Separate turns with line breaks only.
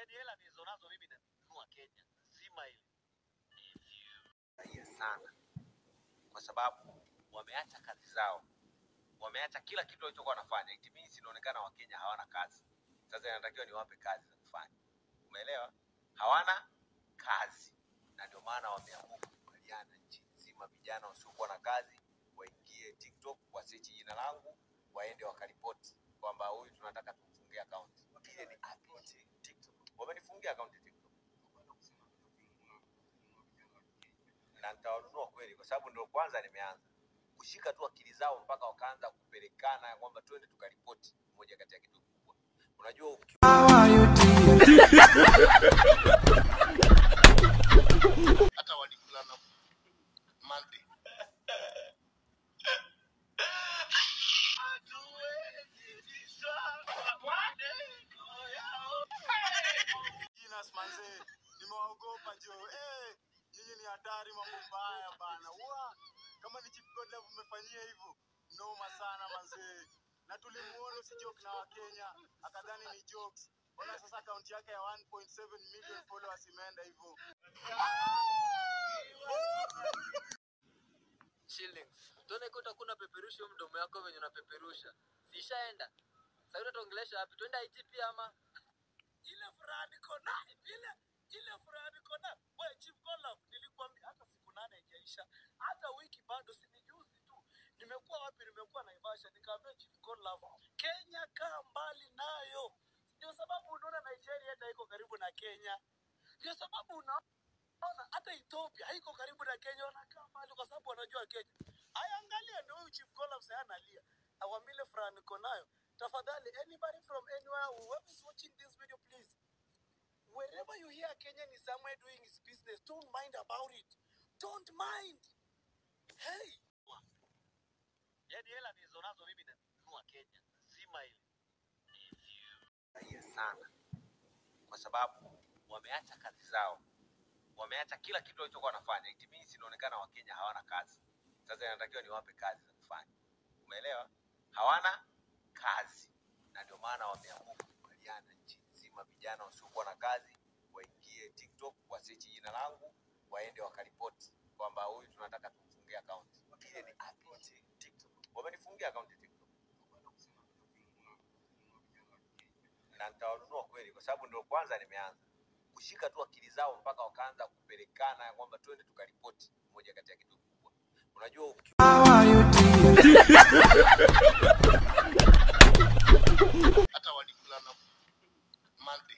Yaani hela nilizonazo mimi nanunua Kenya nzima ile. Sana. Kwa sababu wameacha kazi zao, wameacha kila kitu walichokuwa wanafanya. It means inaonekana Wakenya hawana kazi. Sasa inatakiwa niwape kazi za kufanya, umeelewa? Hawana kazi, na ndio maana wameamua kukubaliana nchi nzima, vijana wasiokuwa na kazi waingie TikTok, wasechi jina langu, waende wakaripoti kwamba huyu tunataka tumfungie akaunti. Ile ni app TikTok, wamenifungia akaunti TikTok na nitawanunua kweli, kwa sababu ndio kwanza nimeanza kushika tu akili zao mpaka wakaanza kupelekana kwamba twende tukaripoti. Moja kati ya kitu kikubwa, unajua
hata walikulana Monday.
Ginas manze, nimewaogopa jo. Nyinyi ni hatari, mambo mbaya bana. Wa, kama ni Chief Godlove mmefanyia hivyo, noma sana manze. Na tulimuona si joke na Wakenya, akadhani ni jokes. Ona sasa account yake ya 1.7 million followers imeenda hivyo.
Shillings. Tuone kwa utakuwa unapeperusha mdomo yako venye unapeperusha. Sishaenda. Sasa utatuongelesha wapi? Twende IGP ama?
Ile furaha niko nayo, ile furaha niko nayo. Wewe Chief Godlove, nilikwambia hata siku 8 haijaisha, hata wiki bado, si ni juzi tu. Nimekuwa wapi? Nimekuwa Naivasha, nikaambia Chief Godlove, Kenya kaa mbali nayo. Ndio sababu unaona Nigeria hata iko karibu na Kenya. Ndio sababu unaona hata Ethiopia haiko karibu na Kenya, wanakaa mbali kwa sababu wanajua Kenya. Haya, angalia ndio huyu Chief Godlove sasa analia. Akwambia ile furaha niko nayo. Tafadhali, anybody from anywhere, whoever is watching this video, please, wherever you hear Kenyan is somewhere doing his business, don't mind about it. Don't mind. Hey. Yaani hela nilizonazo mimi nanunua Kenya nzima ile. Sana. Kwa sababu wameacha kazi zao, wameacha kila kitu walichokuwa wanafanya. It means inaonekana Wakenya hawana kazi. Sasa inatakiwa niwape kazi za kufanya, umeelewa? Hawana kazi, na ndio maana wameamua kukubaliana nchi nzima, vijana wasiokuwa na kazi waingie TikTok, wasechi jina langu, waende wakaripoti kwamba huyu tunataka tumfungie akaunti. Ile ni app TikTok, wamenifungia akaunti TikTok na nitawanunua kweli, kwa sababu ndio kwanza nimeanza kushika tu akili zao mpaka wakaanza kupelekana kwamba twende tukaripoti. Moja kati ya kitu kikubwa, unajua
hata walikulana Monday.